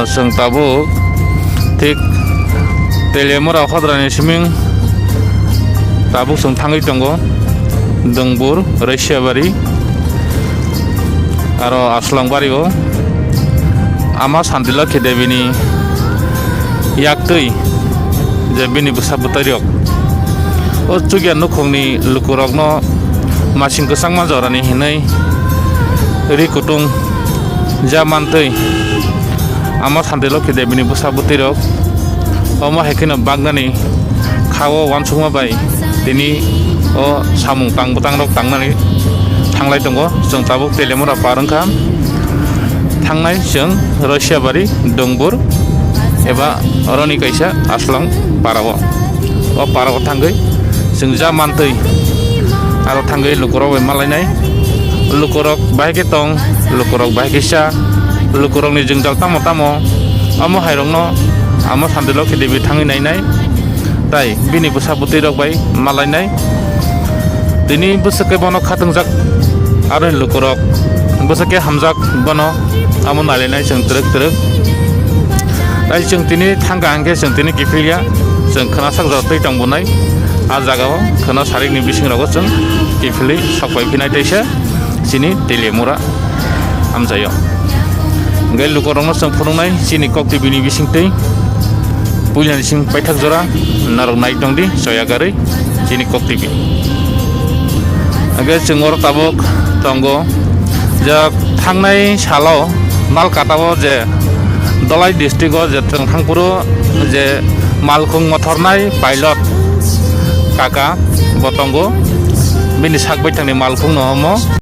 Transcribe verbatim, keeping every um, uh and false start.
Chwng tabuk thik Teliamura hodrani siming tabuk chwng thangwi tongo, Dongbur, Rwsiabari, aro Aslangbari o Ama Santilokhi Debini yaktwi je bini bwsa bwtwi rok o chukya nukhungni lukurokno masing kwchangma jorani hinwi ri kutung ja mantwi Ama Santilokhi Debini bwsa bwtwi rok omo hai kheno baknani kha o uansukma bai tini o samung tang bwtang rok tangnani thanglai tongo. Chwng tabuk Teliamura par wngkha, thangnai chwng Rwsiabari Dongbur eba oroni kaisa Aslang para o. O para o thangwi chwng ja mantwi aro thangwi lukurok bai malainai. Lukurok bahai khe tong, lukurok bahai khe sa, lukurokni jwngjal tamo tamo, omo hairokno Ama Santilokhi Debi thangwi nainai, tai bini bwsa bwtwi rok bai malainai. Tini bwswk khe bono khatungjak, aro lukurok bwswk khe hamjak bono, amo nailainai chwng twrwk twrwk. Tai chwng tini thangkha hwnkhe chwng tini kiphilya, chwng khwnasak jora twi tong bunai. A jagao khwna sarikni bising rogo chwng kiphilwi sok pai phinai teisa chini Teliamura amchaio. Hwnkhe lukurokno chwng phunuknai chini Kok T V ni bisingtwi. Puilani simi paithak jora norok nai tongdi choya karwi chini Kok T V. Hwnkhe chwng oro tabuk tongo je thangnai salo Nalkata o je Dholai district o je chwng thangphuru je malkhung mothornai pilot kaka bo tongo, bini sak baithangni malkhungno omo.